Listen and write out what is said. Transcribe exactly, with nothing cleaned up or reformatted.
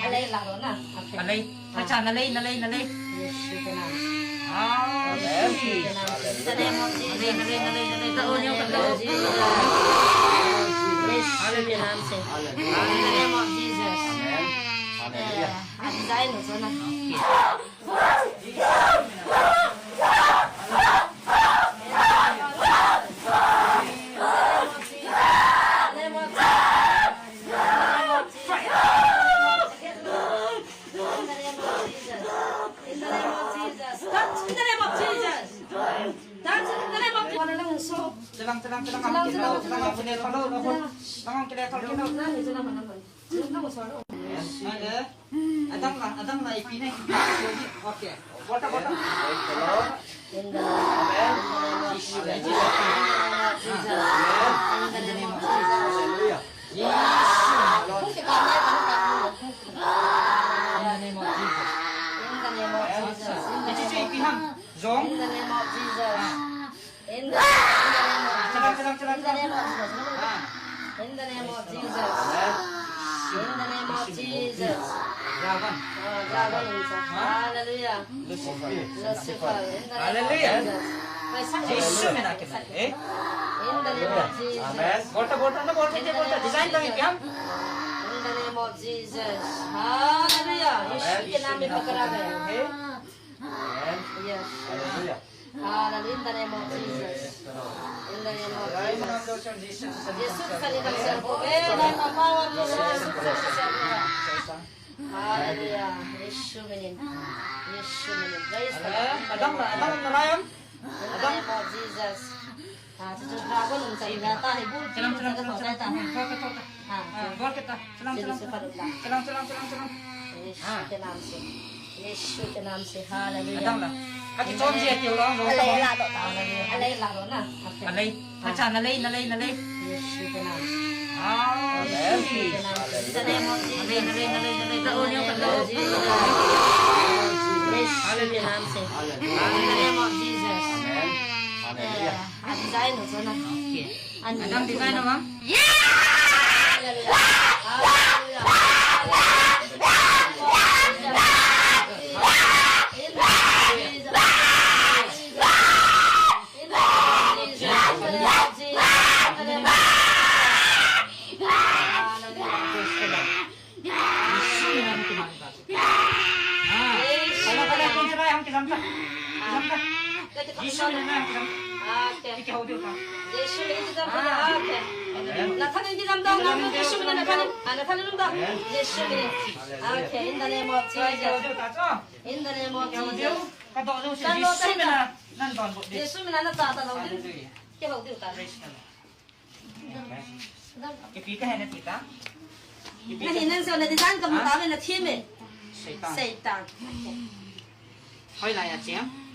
Alei, laro na. Alei. Acha, nalei, nalei, nalei. Yeshu ke naam se. Ah, Amen. Yeshu ke naam se. In the name of Jesus. Nalei, nalei, nalei, nalei. Tao niyo ka tao. Yeshu ke naam se. Hallelujah. In the name of Jesus. Amen. Hallelujah. Eh, a design ho na. Tenang, tenang, tenang. Tenang, tenang. Tenang, tenang. Tenang, tenang. Tenang, tenang. Adang na, adang na ipine. Okay. Bota, bota. Praise the Lord. Amen. Amen. In the name of Jesus. Hallelujah. Yes. In the name of Jesus. In the name of Jesus. Zong. In the name of Jesus. In the name of Jesus. Tenang, tenang, tenang, tenang. In the name of Jesus. Ah. In the name of Jesus. Amen. In the name of Jesus. Dragon. Ah, dragon. Hallelujah. Lucifer. Lucifer. In the name of Jesus. Hallelujah. Jesus. In the name of Jesus. Amen. Bota, bota, na bota, bota. Design lang ipihan. In the name of Jesus. Hallelujah. Amen. Yeshu ke naam mein pakda gaya. Amen. Yes. Hallelujah. Hallelujah. In the name of Jesus. In the name of Jesus. Yeshu ke naam se. Hallelujah. Yeshu ke naam se. Praise the Lord. Adang na, adang na, adang. In the name of Jesus. Ah, chuchu dragon hung chang jata hai, bul. Tenang, tenang, tenang, tenang. Ah, bol kita. Tenang, tenang, tenang. Tenang, tenang, tenang, tenang. Yeshu ke naam se. Yeshu ke naam se. Hallelujah. Adang na. Kaki chom je ke ulang. Alei, laro na. Alei, laro na. Alei. Acha, nalei, nalei, nalei. Yeshu ke naam se. Ah, Yeshu ke naam se. In the name of Jesus. Nalei, nalei, nalei, nalei. Tao niyo ka tao. Yeshu ke naam se. In the name of Jesus. Amen. Hallelujah. Ah, design ho na. Okay. Adang design ho, ma'am? Hallelujah. Hallelujah. ꯀꯤꯖꯝꯇ꯫ ꯀꯤꯖꯝꯇ꯫ ꯖꯤꯁꯨ ꯃꯤꯡꯅ ꯅꯪ ꯀꯤꯖꯝ꯫ Okay. E ꯀꯤꯍꯧꯗꯦ ꯎꯇꯥ꯫ ꯖꯤꯁꯨ ꯃꯤꯡ ꯀꯤꯖꯝꯇ꯫ Okay. ꯅꯊꯟꯅ ꯀꯤꯖꯝꯇ, ꯅꯪ ꯖꯤꯁꯨ ꯃꯤꯡꯅ ꯅꯊꯟꯅ꯫ ꯑ, ꯅꯊꯟꯅ ꯅꯨꯡꯗ꯫ ꯖꯤꯁꯨ ꯃꯤꯡ꯫ Okay, in the name of Jesus꯫ ꯀꯤꯍꯧꯗꯦ ꯎꯇꯥ ꯆꯣ꯫ In the name of Jesus꯫ ꯀꯤꯍꯧꯗꯦ꯫ ꯀꯗꯧ ꯖꯤꯁꯨ ꯆꯠꯂꯣ, ꯃꯤꯡꯅ ꯆꯠꯂꯣ꯫ ꯅꯪ ꯗꯣꯟ ꯕꯣꯠ ꯗꯦ꯫ ꯖꯤꯁꯨ ꯃꯤꯡꯅ ꯅꯪ ꯆꯥ ꯇ ꯂꯧꯗꯦ꯫ Hallelujah꯫ ꯀꯤꯍꯧꯗꯦ ꯎꯇꯥ꯫ Praise the Lord꯫ Amen꯫ ꯏꯄꯤ ꯀꯩ ꯍꯥꯏꯅ ꯇꯤꯇꯥ? ꯏꯄꯤ ꯅꯪ ꯀꯩ ꯅꯪ ꯁꯣꯝꯗꯗꯤ ꯅꯪ ꯀꯃ ꯍꯥ? ꯇꯥꯕꯅ ꯊꯤꯃꯦ꯫ ꯁꯩꯇꯥꯟ꯫ ꯁꯩꯇꯥꯟ꯫ ꯍꯣꯏ, ꯂꯥꯏ ꯑꯆꯦꯝ꯫